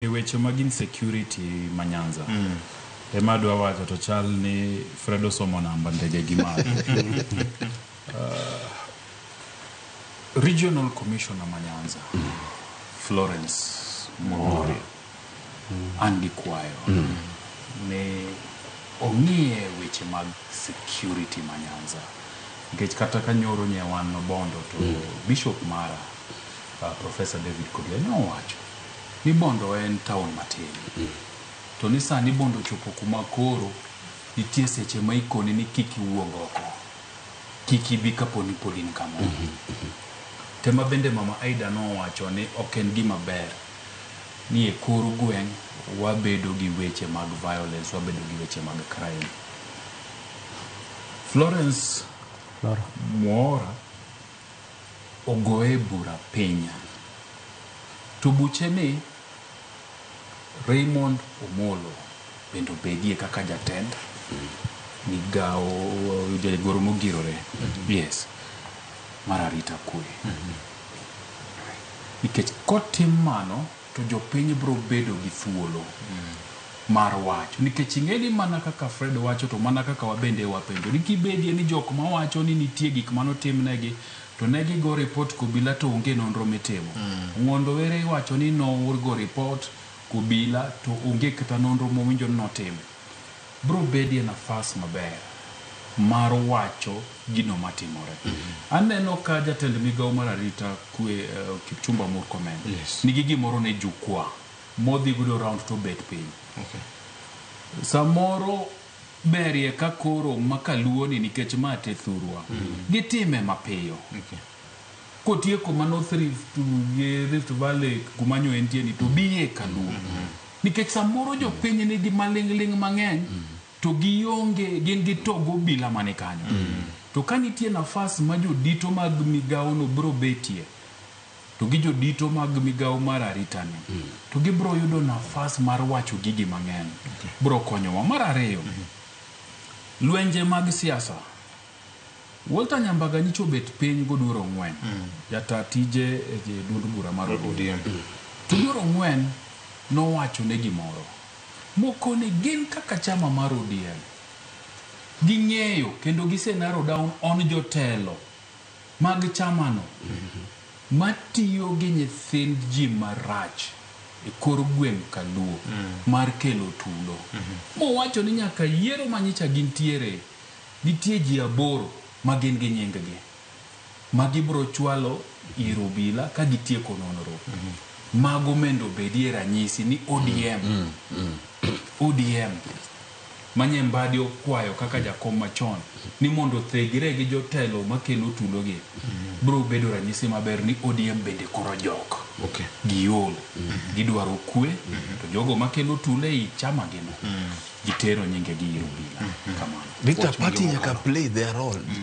E weche mag insecurity ma Nyanza ema adwa wacho to chal ni Fred osomo namba ndege gi malo. Regional Commissioner ma Nyanza Florence Murori an gi kwayo ni ong'iye weche mag security ma Nyanza nikech kata ka nyoro nye wan Bondo to Bishop mara Professor David Kodia ne owacho ni Bondo en town matin to ni sani Bondo ochopo kuma koro nitie seche ma ikoni ni kik iwuog oko, kik ibi kapo ni pod in kamoro. Tema bende Mama Aida nowacho ni ok en gima ber ni e kor gweng' wabedo gi weche mag violence, wabedo gi weche mag crime. Florence Flora. Muora ogoye bura piny. To buche ni Raymond Omolo bende obedie kaka jatend migawo jagoro mogirore yes mar arita kwe. Nikech kotim mano to jopiny biro bedo gi thuolo mar wacho nikech ing'e ni mana kaka Fred wacho to mana kaka wabende wapenjo ni kibedie ni jok mawacho ni nitie gik manotimnegi to ne gigo report kobila to onge nonro mitimo. Ng'ondo Were iwacho ni nogo report kobila to onge kata nonro mowinjo ni notim. Bro bedie nafas maber mar wacho gino matimore. Aneno ka jatend migawo mar arita kwe Kipchumba Murkomen nigi gimoro ne jukwaa modhi godo round to bet piny. Samoro berie ka koro makaluo ni nikech ma te thurwa gitime mapiyo. Kotieko mano Rift, Rift Valley kuma nyo entie ni to biye kaluo. Nikech samoro jopiny nigi maling'ling' mang'eny to gionge gin gi togo obila mani kanyo. To ka nitie nafas ma jodito mag migawo no biro betie to gi jodito mag migawo mar arita ni to gibiro yudo nafas mar wacho gigi mang'eny biro konyowa. Mar ariyo, lwenje mag siasa. Walter Nyambaga nyicha obet piny goduor ong'wen jata tije e duond bura mar ODM. To Oduor Ong'wen nowacho ne gimoro mokoni gin kaka chama mar ODM ging'eyo kendo gise narrow down on jotelo mag chamano matiyo gi nyithind ji marach e kor gweng' kaluo mar kelo tulo. Mowacho ni nyaka yiero manyicha gintiere nitie ji 8 ma gin gi nying gi ma gibiro chwalo ir obila ka gitieko nonro. Mago mendo bedie ranyisi ni ODM ODM manye Mbadi okwayo kaka jakom machon ni mondo othegre gi jotelo makelo tulo gi biro bedo ranyisi maber ni ODM bende koro jok. Giol gidwaro kwe to jogo makelo tulo ei chama gino gitero nyinge gi ir obila kamano. Victor, party nyaka play their role.